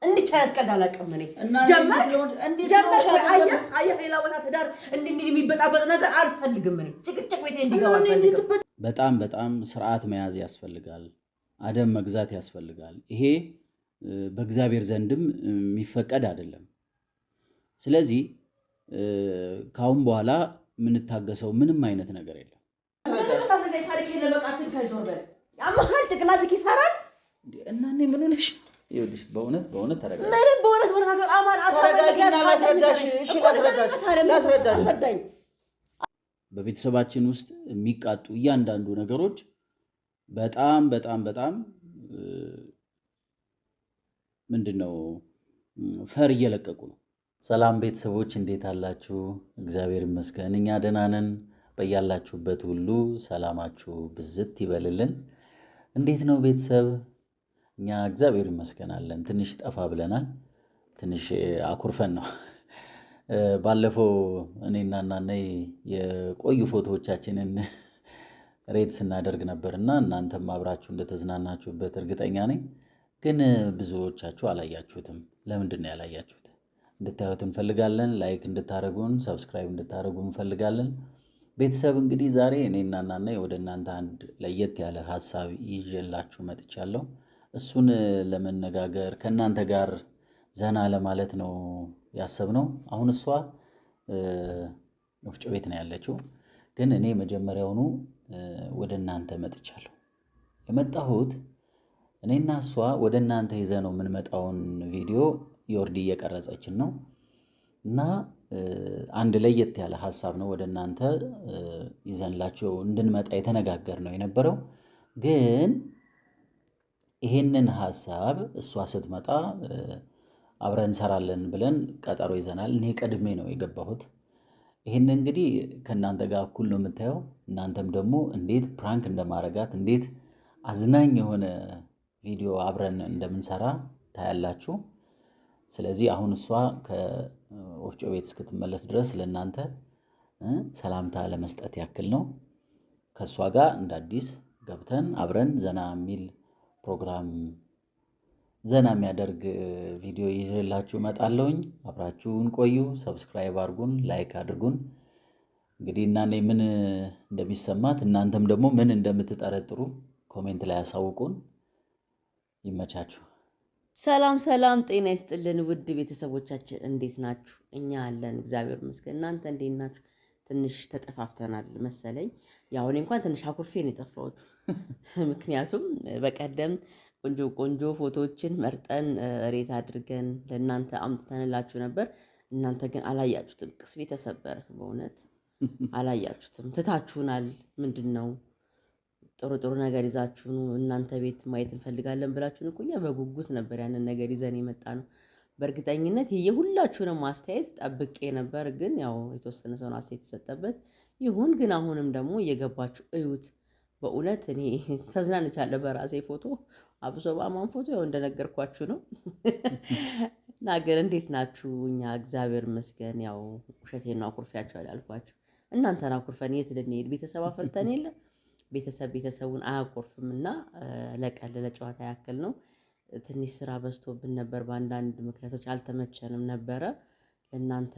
እንዲህ አይነት ቀልድ አላውቅም እኔ። ጀመርክ አየህ፣ አየህ፣ ሌላ ቦታ ትዳር እንዲህ እንዲህ የሚበጣበጥ ነገር አልፈልግም እኔ። ጭቅጭቅ ቤቴ እንዲገባ አልፈልግም። በጣም በጣም ስርዓት መያዝ ያስፈልጋል። አደብ መግዛት ያስፈልጋል። ይሄ በእግዚአብሔር ዘንድም የሚፈቀድ አይደለም። ስለዚህ ከአሁን በኋላ የምንታገሰው ምንም አይነት ነገር የለም። ጭቅላት ይሰራል እና እኔ ምን ሆነሽ? ይኸውልሽ በእውነት በእውነት ተረጋጊ። ምንም በእውነት በእውነት ላስረዳሽ። በቤተሰባችን ውስጥ የሚቃጡ እያንዳንዱ ነገሮች በጣም በጣም በጣም ምንድን ነው ፈር እየለቀቁ ነው። ሰላም ቤተሰቦች እንዴት አላችሁ? እግዚአብሔር ይመስገን እኛ ደህና ነን። በያላችሁበት ሁሉ ሰላማችሁ ብዝት ይበልልን። እንዴት ነው ቤተሰብ? እኛ እግዚአብሔር ይመስገን አለን። ትንሽ ጠፋ ብለናል። ትንሽ አኩርፈን ነው። ባለፈው እኔና እናኔ የቆዩ ፎቶዎቻችንን rate ስናደርግ ነበር እና እናንተም አብራችሁ እንደተዝናናችሁበት እርግጠኛ ነኝ። ግን ብዙዎቻችሁ አላያችሁትም። ለምንድን ነው ያላያችሁት? እንድታዩት እንፈልጋለን። Like እንድታደርጉን፣ subscribe እንድታደርጉ እንፈልጋለን። ቤተሰብ እንግዲህ ዛሬ እኔና እናኔ ወደ እናንተ አንድ ለየት ያለ ሀሳብ ይዤላችሁ መጥቻለሁ። እሱን ለመነጋገር ከእናንተ ጋር ዘና ለማለት ነው ያሰብነው። አሁን እሷ ወፍጮ ቤት ነው ያለችው፣ ግን እኔ መጀመሪያውኑ ወደ እናንተ መጥቻለሁ። የመጣሁት እኔና እሷ ወደ እናንተ ይዘነው የምንመጣውን ቪዲዮ ዮርዲ እየቀረጸችን ነው እና አንድ ለየት ያለ ሀሳብ ነው ወደ እናንተ ይዘንላቸው እንድንመጣ የተነጋገር ነው የነበረው። ግን ይሄንን ሀሳብ እሷ ስትመጣ አብረን እንሰራለን ብለን ቀጠሮ ይዘናል። እኔ ቀድሜ ነው የገባሁት። ይሄን እንግዲህ ከእናንተ ጋር እኩል ነው የምታየው። እናንተም ደግሞ እንዴት prank እንደማረጋት እንዴት አዝናኝ የሆነ ቪዲዮ አብረን እንደምንሰራ ታያላችሁ። ስለዚህ አሁን እሷ ከወፍጮ ቤት እስክትመለስ ድረስ ለእናንተ ሰላምታ ለመስጠት ያክል ነው። ከእሷ ጋር እንደ አዲስ ገብተን አብረን ዘና የሚል ፕሮግራም ዘና የሚያደርግ ቪዲዮ ይዤላችሁ እመጣለሁኝ። አብራችሁን ቆዩ። Subscribe አድርጉን፣ like አድርጉን። እንግዲህ እና እኔ ምን እንደሚሰማት እናንተም ደግሞ ምን እንደምትጠረጥሩ comment ላይ ያሳውቁን። ይመቻችሁ። ሰላም ሰላም፣ ጤና ይስጥልን ውድ ቤተሰቦቻችን እንዴት ናችሁ? እኛ አለን እግዚአብሔር ይመስገን። እናንተ እንዴት ናችሁ? ትንሽ ተጠፋፍተናል መሰለኝ። ያው እኔ እንኳን ትንሽ አኩርፌ ነው የጠፋሁት። ምክንያቱም በቀደም ቆንጆ ቆንጆ ፎቶዎችን መርጠን rate አድርገን ለእናንተ አምጥተንላችሁ ነበር። እናንተ ግን አላያችሁትም። ቅስሜ ተሰበረ። በእውነት አላያችሁትም፣ ትታችሁናል። ምንድን ነው ጥሩ ጥሩ ነገር ይዛችሁ እናንተ ቤት ማየት እንፈልጋለን ብላችሁን እኮ እኛ በጉጉት ነበር ያንን ነገር ይዘን የመጣ ነው። በእርግጠኝነት የሁላችሁንም አስተያየት ጠብቄ ነበር፣ ግን ያው የተወሰነ ሰውን አስተያየት የተሰጠበት ይሁን። ግን አሁንም ደግሞ እየገባችሁ እዩት። በእውነት እኔ ተዝናንቻለሁ በራሴ ፎቶ፣ አብሶ በአማን ፎቶ ያው እንደነገርኳችሁ ነው። እና ግን እንዴት ናችሁ? እኛ እግዚአብሔር ይመስገን። ያው ውሸቴን ነው አኩርፊያችኋል ያልኳችሁ። እናንተን አኩርፈን የት ልንሄድ? ቤተሰብ አፍርተን የለ ቤተሰብ ቤተሰቡን አያኮርፍም እና ለቀልድ ለጨዋታ ያክል ነው። ትንሽ ስራ በዝቶብን ነበር፣ በአንዳንድ ምክንያቶች አልተመቸንም ነበረ ለእናንተ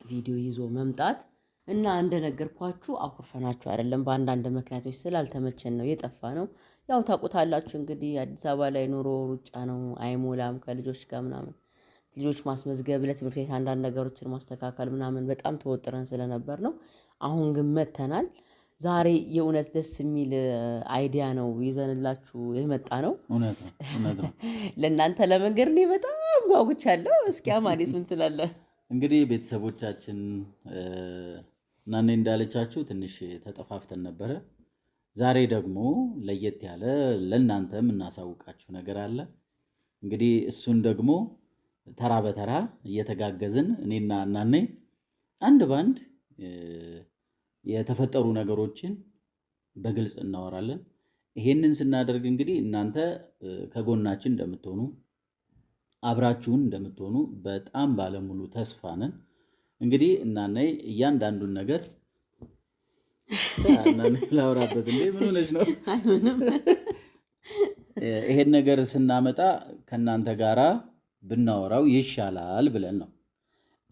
ቪዲዮ ይዞ መምጣት እና እንደነገርኳችሁ አኩርፈናችሁ አይደለም፣ በአንዳንድ ምክንያቶች ስላልተመቸን ነው የጠፋ ነው። ያው ታውቁታላችሁ እንግዲህ አዲስ አበባ ላይ ኑሮ ሩጫ ነው፣ አይሞላም ከልጆች ጋር ምናምን ልጆች ማስመዝገብ ለትምህርት ቤት አንዳንድ ነገሮችን ማስተካከል ምናምን በጣም ተወጥረን ስለነበር ነው። አሁን ግን መጥተናል። ዛሬ የእውነት ደስ የሚል idea ነው ይዘንላችሁ የመጣ ነው። ለእናንተ ለመንገር እኔ በጣም ጓጉቻለሁ። እስኪ አማኔስ ምን ትላለህ? እንግዲህ ቤተሰቦቻችን እና እኔ እንዳለቻችሁ ትንሽ ተጠፋፍተን ነበረ። ዛሬ ደግሞ ለየት ያለ ለእናንተ የምናሳውቃችሁ ነገር አለ። እንግዲህ እሱን ደግሞ ተራ በተራ እየተጋገዝን እኔና እናኔ አንድ ባንድ የተፈጠሩ ነገሮችን በግልጽ እናወራለን። ይሄንን ስናደርግ እንግዲህ እናንተ ከጎናችን እንደምትሆኑ አብራችሁን እንደምትሆኑ በጣም ባለሙሉ ተስፋ ነን። እንግዲህ እናነ እያንዳንዱን ነገር ላውራበት እንዴ? ምን ሆነች ነው? ይሄን ነገር ስናመጣ ከእናንተ ጋራ ብናወራው ይሻላል ብለን ነው።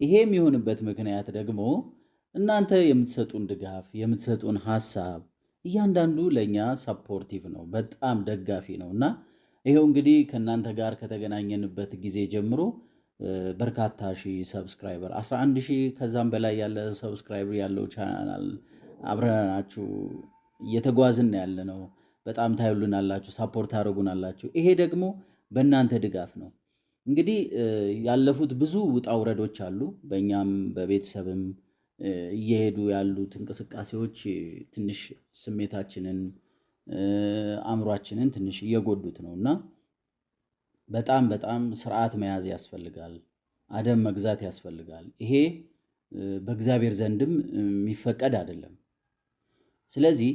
ይሄ የሚሆንበት ምክንያት ደግሞ እናንተ የምትሰጡን ድጋፍ፣ የምትሰጡን ሀሳብ እያንዳንዱ ለእኛ supportive ነው፣ በጣም ደጋፊ ነው። እና ይሄው እንግዲህ ከእናንተ ጋር ከተገናኘንበት ጊዜ ጀምሮ በርካታ ሺህ subscriber፣ 11 ሺህ ከዛም በላይ ያለ subscriber ያለው ቻናል አብረናችሁ እየተጓዝን ያለ ነው። በጣም ታዩልናላችሁ፣ support ታደርጉናላችሁ። ይሄ ደግሞ በእናንተ ድጋፍ ነው። እንግዲህ ያለፉት ብዙ ውጣ ውረዶች አሉ። በእኛም በቤተሰብም እየሄዱ ያሉት እንቅስቃሴዎች ትንሽ ስሜታችንን፣ አእምሯችንን ትንሽ እየጎዱት ነው። እና በጣም በጣም ስርዓት መያዝ ያስፈልጋል። አደብ መግዛት ያስፈልጋል። ይሄ በእግዚአብሔር ዘንድም የሚፈቀድ አይደለም። ስለዚህ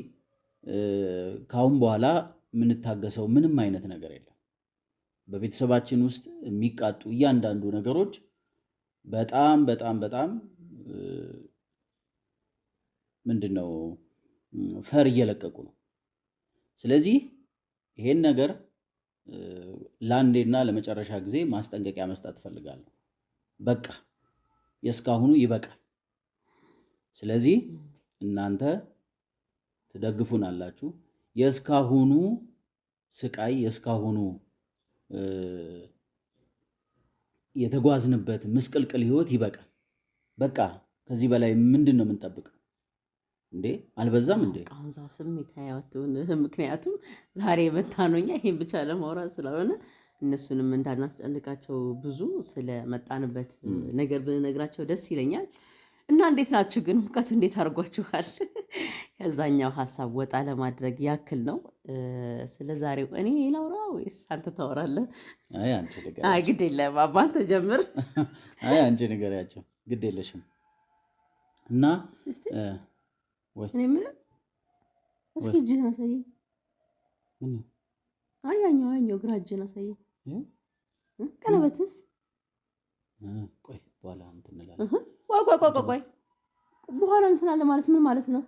ከአሁን በኋላ የምንታገሰው ምንም አይነት ነገር የለም። በቤተሰባችን ውስጥ የሚቃጡ እያንዳንዱ ነገሮች በጣም በጣም በጣም ምንድነው ፈር እየለቀቁ ነው። ስለዚህ ይሄን ነገር ለአንዴና ለመጨረሻ ጊዜ ማስጠንቀቂያ መስጠት እፈልጋለሁ። በቃ የእስካሁኑ ይበቃል። ስለዚህ እናንተ ትደግፉናላችሁ። የእስካሁኑ ስቃይ፣ የእስካሁኑ የተጓዝንበት ምስቅልቅል ህይወት ይበቃል። በቃ ከዚህ በላይ ምንድን ነው የምንጠብቀው? እንዴ አልበዛም እንዴ? አሁን ሰው ስሜት አያወጡን። ምክንያቱም ዛሬ የመጣነው እኛ ይሄን ብቻ ለማውራት ስለሆነ እነሱንም እንዳናስጨንቃቸው ብዙ ስለመጣንበት ነገር ብንነግራቸው ደስ ይለኛል። እና እንዴት ናችሁ ግን? ሙቀቱ እንዴት አድርጓችኋል? ከዛኛው ሀሳብ ወጣ ለማድረግ ያክል ነው። ስለ ዛሬው እኔ ላውራ ወይስ አንተ ታወራለህ? አይ አንቺ ንገሪያቸው። አይ ግድ የለም አባ አንተ ጀምር። አይ አንቺ ንገሪያቸው፣ ግድ የለሽም። እና እስቲ ወይ እኔ የምልህ እስኪ እጅህን አሳየኝ። ምን? አይ ያኛው ግራ እጅህን አሳየኝ። ቀለበትስ? ቆይ በኋላ እንትን እንላለን። ቆይ ቆይ ቆይ ቆይ በኋላ እንትን አለ ማለት ምን ማለት ነው?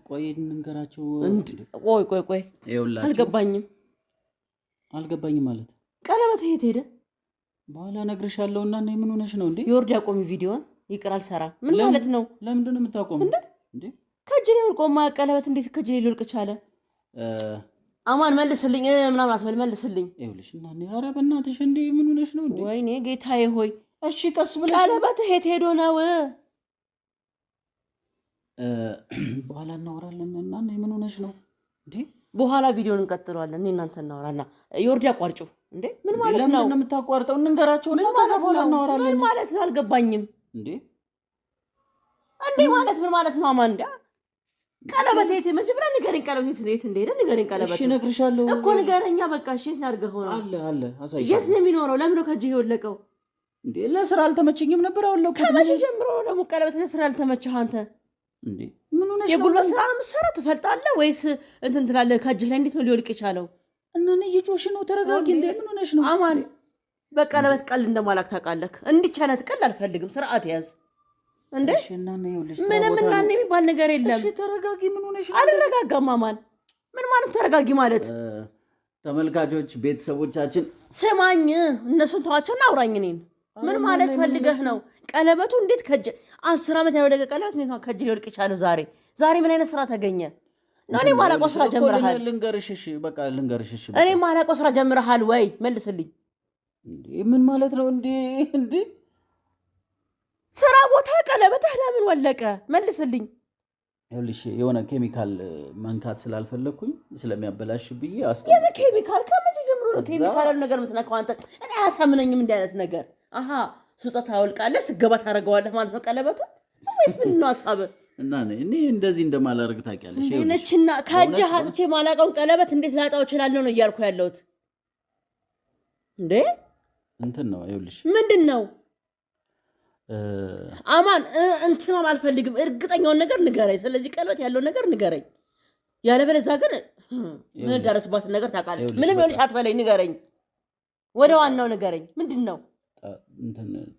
ቆይ እንንገራቸው። ቆይ ቆይ ቆይ ይኸውላችሁ። አልገባኝም። አልገባኝም ማለት ቀለበት የት ሄደ? በኋላ እነግርሻለሁ። እና ምን ሆነሽ ነው እንዴ? የወርድ ያቆሚ ቪዲዮን ይቅር አልሰራም። ምን ማለት ነው? ለምንድን ነው የምታቆሚው? እንዴ? ከእጅ ላይ ወድቆማ ቀለበት እንዴት ከእጅ ላይ ሊወድቅ ቻለ? አማን መልስልኝ፣ ምናምን አትበል፣ መልስልኝ። ይኸውልሽ እና ኧረ በእናትሽ እንዴ ምን ሆነሽ ነው እንዴ? ወይኔ ጌታዬ ሆይ። እሺ ቀስ ብለሽ ቀለበት የት ሄዶ ነው? በኋላ እናወራለን። እና ምን ሆነሽ ነው እንዴ? በኋላ ቪዲዮን እንቀጥለዋለን። እኔ እናንተ እናወራና የወርድ ያቋርጩ እንዴ? ምን ማለት ነው? ለምንድን ነው የምታቋርጠው? እንንገራቸው እና ከዛ በኋላ እናወራለን። ምን ማለት ነው? አልገባኝም። እንዴ እንዴ ማለት ምን ማለት ነው? አማን እንዴ ቀለበት የት መጀመሪያ ንገረኝ። ቀለበት የት እንደሄደ ንገረኝ። ቀለበት እሺ እነግርሻለሁ እኮ ንገረኛ። በቃ እሺ የት አድርገኸው ነው? አለ አለ አሳይሻለሁ። የት ነው የሚኖረው? ለምን ነው ከእጅህ የወለቀው? እንዴ ለስራ አልተመቸኝም ነበር አወለቅኩት። ከመቼ ጀምሮ ነው ደግሞ ቀለበት ለስራ አልተመቸህ አንተ? እንዴ ምን ሆነሽ ነው? የጉልበት ስራ ነው የምትሰራው? ትፈልጣለህ ወይስ እንትን ትላለህ? ከእጅህ ላይ እንዴት ነው ሊወልቅ የቻለው? እና እኔ እየጮሽ ነው። ተረጋጊ። እንዴ ምን ሆነሽ ነው? አማን በቀለበት ቀልድ እንደማላክ ታውቃለህ። እንዲህ አይነት ቀልድ አልፈልግም። ስርዓት ያዝ። እንዴ እሺ እና ነው ይኸውልሽ፣ ስራ ምንም ቦታ እና ነው። የሚባል ነገር የለም። እሺ ተረጋጊ። ምን ሆነሽ ነው? አልረጋጋም አማን። ምን ማለት ተረጋጊ ማለት? ተመልካቾች ቤተሰቦቻችን ስማኝ፣ እነሱን ተዋቸውና አውራኝ እኔን። ምን ማለት ፈልገህ ነው? ቀለበቱ እንዴት ከእጅ 10 ዓመት ያወለቀ ቀለበት እንዴት ከእጅ ሊወድቅ የቻለው? ዛሬ ዛሬ ምን አይነት ስራ ተገኘ? ነው እኔ የማላውቀው ስራ ጀምረሃል። ልንገርሽ፣ እሺ በቃ ልንገርሽ። እሺ እኔ የማላውቀው ስራ ጀምረሃል ወይ? መልስልኝ። እንዴ ምን ማለት ነው? እንዴ እንዴ ስራ ቦታ ቀለበትህ ለምን ወለቀ? መልስልኝ። ይኸውልሽ የሆነ ኬሚካል መንካት ስላልፈለኩኝ ስለሚያበላሽ ብዬ አስቀምጬ የምን ኬሚካል? ከመቼ ጀምሮ ነው ኬሚካል ያለው ነገር የምትነካው አንተ? እኔ አያሳምነኝም እንዲህ አይነት ነገር። አሃ ስጦታ ታወልቃለህ፣ ስገባ ታደርገዋለህ ማለት ነው ቀለበቱን ወይስ ምንድን ነው ሀሳብህ? እና እኔ እንደዚህ እንደማላደርግ ታውቂያለሽ። ይኸውልሽ ነችና ከእጅህ አጥቼ የማላውቀውን ቀለበት እንዴት ላጣው እችላለሁ ነው እያልኩ ያለሁት። እንዴ እንትን ነው ይኸውልሽ። ምንድን ነው አማን? እንትማም አልፈልግም። እርግጠኛውን ነገር ንገረኝ። ስለዚህ ቀለበት ያለውን ነገር ንገረኝ። ያለበለዚያ ግን ምን ደረስባትን ነገር ታውቃለህ። ምንም ይኸውልሽ አትበለኝ፣ ንገረኝ። ወደ ዋናው ንገረኝ። ምንድን ነው?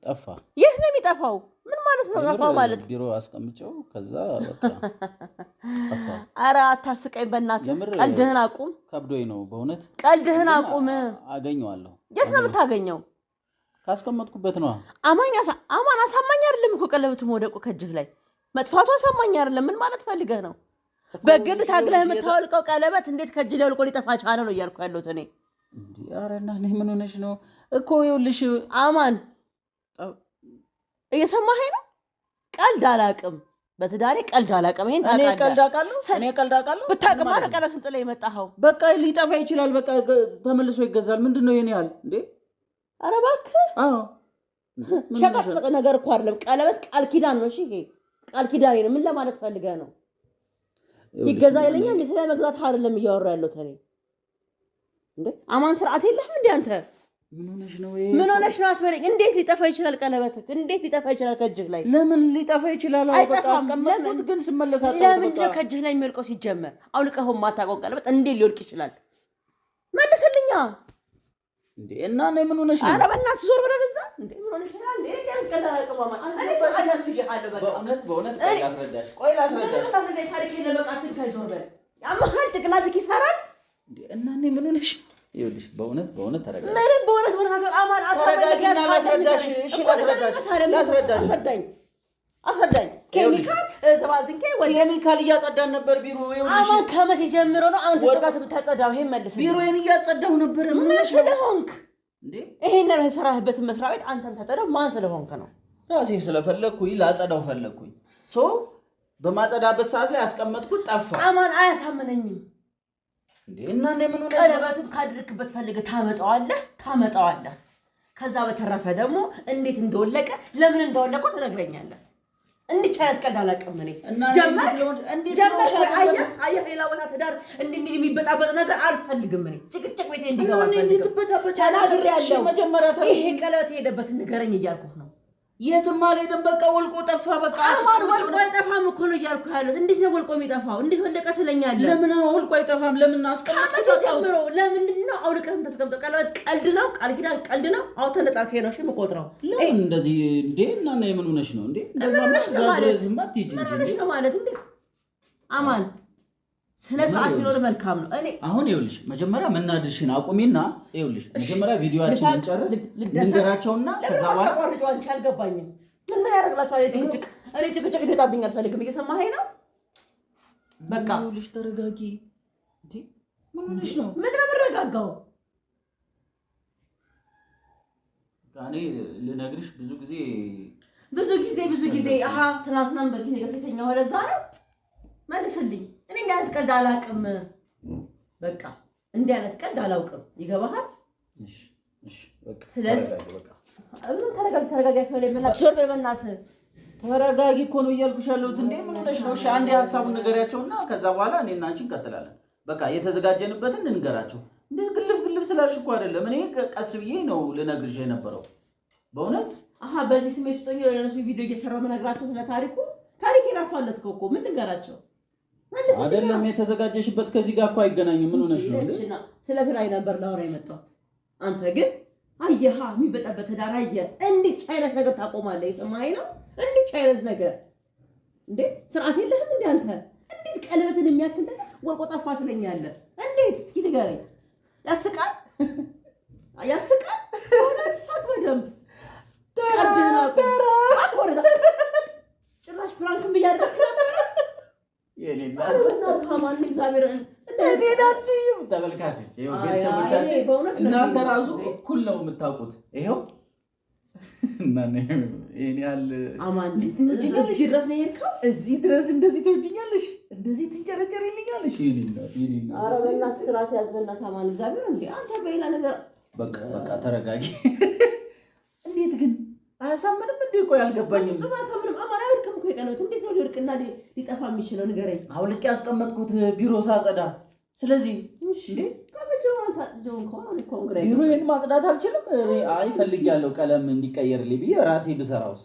ጠፋ። የት ነው የሚጠፋው? ምን ማለት ነው ጠፋ ማለት? ቢሮ አስቀምጨው ከዛ በቃ ጠፋ። ኧረ አታስቀኝ በእናትህ። ቀልድህን አቁም። ከብዶኝ ነው በእውነት። ቀልድህን አቁም። አገኘዋለሁ። የት ነው የምታገኘው? ካስቀመጥኩበት ነው። አማን አሳማኝ አይደለም እኮ ቀለበቱ መውደቁ ከእጅህ ላይ መጥፋቱ አሳማኝ አይደለም። ምን ማለት ፈልገህ ነው? በግድ ታግለህ የምታወልቀው ቀለበት እንዴት ከእጅ ላይ ወልቆ ሊጠፋ ቻለ ነው እያልኩ ያለሁት እኔ። ኧረ እና እኔ ምን ሆነሽ ነው እኮ? ይኸውልሽ አማን እየሰማኸኝ ነው? ቀልድ አላውቅም፣ በትዳሬ ቀልድ አላውቅም። ይሄን ታውቃለህ። ቀልድ አውቃለሁ፣ እኔ ቀልድ አውቃለሁ። ብታውቅማ ነው ቀለበትን ጥለህ የመጣኸው። በቃ ሊጠፋ ይችላል። በቃ ተመልሶ ይገዛል። ምንድን ነው የኔ ያህል እንዴ? ኧረ እባክህ ሸቀጥ ነገር እኮ አይደለም ቀለበት፣ ቃል ኪዳን ነው። እሺ ይሄ ቃል ኪዳኔ ነው። ምን ለማለት ፈልገህ ነው? ይገዛ ይለኛል። ስለ መግዛት አይደለም እያወራ ያለሁት እኔ። እንዴ አማን ስርዓት የለህም እንዴ አንተ? ምን ሆነሽ ነው? ምን ሆነሽ ነው አትበለኝ። እንዴት ሊጠፋ ይችላል ቀለበትህ? እንዴት ሊጠፋ ይችላል ከእጅህ ላይ? ለምን ሊጠፋ ይችላል? በቃ አስቀመጥኩት፣ ግን ስመለስ አጣሁት። ለምንድን ነው ከእጅህ ላይ የሚወልቀው? ሲጀመር አውልቀኸው የማታውቀው ቀለበት እንዴት ሊወልቅ ይችላል? መልስልኛ። እንዴ እና እኔ ምን ሆነሽ ነው? ኧረ በእናትህ ዞር በል ወደዛ። እንዴ ምን ሆነሽ ነው? እንዴ እኔ ስርዓት ያዝ ብዬሃለሁ። በቃ በእውነት በእውነት ቆይ ላስረዳሽ፣ ቆይ ላስረዳሽ። ታሪክ የለም በቃ አትንካኝ፣ ዞር በል። ያመሃል ጭቅላትህ ይሰራል። እንዴ እና እኔ ምን ሆነሽ ይኸውልሽ በእውነት በእውነት ተረጋጊ። ምንም በእውነት በእውነት አማን ተረጋጊና ላስረዳሽ። እሺ ላስረዳሽ፣ ላስረዳሽ። አስረዳኝ። ኬሚካል ዘባዝንኬ ኬሚካል እያጸዳን ነበር ቢሮ። አማን ከመቼ ጀምሮ ነው አንተ ጽዳት የምታጸዳው? ይሄን መልስ። ቢሮዬን እያጸዳሁ ነበር። ምን ስለሆንክ ይሄን ነው የሰራህበትን መስሪያ ቤት አንተ የምታጸዳው ማን ስለሆንክ ነው? ራሴ ስለፈለግኩኝ ላጸዳው ፈለግኩኝ። so በማጸዳበት ሰዓት ላይ አስቀመጥኩት፣ ጠፋ። አማን አያሳምነኝም። እና ምን ሆነ? ቀለበቱን ካድርክበት ፈልገህ ታመጣዋለህ። ከዛ በተረፈ ደግሞ እንዴት እንደወለቀ ለምን እንደወለቀ ትነግረኛለህ። እንዲህ አይነት ቀልድ አላውቅም እኔ። አየህ፣ ሌላ ቦታ ትዳር እንዲህ እንዲህ የሚበጣበጥ ነገር አልፈልግም እኔ። ጭቅጭቅ ቤቴ እንዲገባ አልፈልግም። ተናግሬያለሁ። ይሄ ቀለበት የሄደበትን ንገረኝ እያልኩህ ነው። የትም አልሄድም። በቃ ወልቆ ጠፋ። በቃ አማን ወልቆ አይጠፋም እኮ ነው እያልኩ ያለሁት። እንዴት ነው ወልቆ የሚጠፋው? እንዴት ወለቀ ትለኛለህ? ለምን ወልቆ አይጠፋም? ለምን አስቀምጠው ጀምሮ ለምንድን ነው አውልቀህ የምታስቀምጠው? ቀለበት ቀልድ ነው? ቃል ኪዳን ቀልድ ነው? አውጥተህ እንደጣልከኝ ነው የምቆጥረው። ለምን እንደዚህ እንዴ? እና የምን ሆነሽ ነው እንዴ? ምን ሆነሽ ነው ማለት እንዴ? አማን ስነ ስርዓት ቢኖር መልካም ነው። እኔ አሁን ይኸውልሽ መጀመሪያ መናደድሽን አቁሚና፣ ይኸውልሽ መጀመሪያ ቪዲዮአችንን ጨርስ ልንገራቸውና ከዛ በኋላ አቋርጪው። አንቺ አልገባኝም። ምን ምን ያደርግላችኋል? ጭቅጭቅ እኔ ጭቅጭቅ እንዲወጣብኝ አልፈልግም። እየሰማኸኝ ነው? በቃ ይኸውልሽ ተረጋጊ። እንዴ ምን ሆነሽ ነው? ምንድን ነው የምረጋጋው? እኔ ልነግርሽ ብዙ ጊዜ ብዙ ጊዜ ብዙ ጊዜ አሀ ትናንትናም በጊዜ ገብተህ የተኛኸው ለዛ ነው። መልስልኝ። እኔ እንዲህ አይነት ቀልድ አላውቅም። በቃ እንዲህ አይነት ቀልድ አላውቅም። ይገባሃል? ስለዚህ ተረጋጊ፣ ተረጋጊ አትበለኝ። በእናትህ ዞር በል በእናትህ። ተረጋጊ እኮ ነው እያልኩሽ ያለሁት። እንዴ ምን ሆነሽ ነው? እሺ አንዴ ሀሳቡን ንገሪያቸውና ከዛ በኋላ እኔና አንቺ እንቀጥላለን። በቃ የተዘጋጀንበትን እንንገራቸው። እንዴ ግልፍ ግልፍ ስላልሽ እኮ አይደለም። እኔ ቀስ ብዬ ነው ልነግርሽ የነበረው በእውነት። አሀ በዚህ ስሜት ውስጥ ሆኜ ለእነሱ ቪዲዮ እየሰራሁ የምነግራቸው ስለ ታሪኩ። ታሪኬን አፋለስከው እኮ ምን ልንገራቸው? አይደለም የተዘጋጀሽበት ከዚህ ጋር እኮ አይገናኝም። ምን ሆነሽ ነው? ስለ ትዳሬ ነበር ላወራ የመጣሁት። አንተ ግን አየሃ የሚበጠበት ትዳር አየህ። እንዲች አይነት ነገር ታቆማለህ። የሰማኸኝ ነው? እንዲች አይነት ነገር እንዴ! ስርዓት የለህም እንዴ አንተ? እንዴት ቀለበትን የሚያክል ነገር ወርቆ ጠፋ ትለኛለህ? እንዴት? እስኪ ንገረኝ። ያስቃል፣ ያስቃል። እውነት ሳቅ በደንብ ቀልድህን አቁም። ጭራሽ prank ም እያደረግህ ነበረ። ተመልካቾች ቤተሰቦቻችን እናንተ ራሱ እኩል ነው የምታውቁት። ይኸው እዚህ ድረስ ነው የሄድከው? እዚህ ድረስ እንደዚህ ትወጂኛለሽ፣ እንደዚህ ትንጨረጨሪልኛለሽ። ኧረ በእናትህ ስርዓት ያዝ፣ በእናትህ አማን፣ እግዚአብሔር እንደ አንተ በሌላ ነገር በቃ በቃ ተረጋጊ። እንዴት ግን አያሳምንም እንዴ? ቆይ አልገባኝም። እሱም አያሳምንም። አማን አይወድቅም እኮ የቀለበት እንዴት ነው ሊወድቅና ሊጠፋ የሚችለው ንገረኝ። አውልቄ ያስቀመጥኩት ቢሮ ሳጸዳ። ስለዚህ ቢሮዬን ማጽዳት አልችልም። አይ ፈልጌያለሁ ቀለም እንዲቀየርልኝ ብዬ ራሴ ብሰራውስ?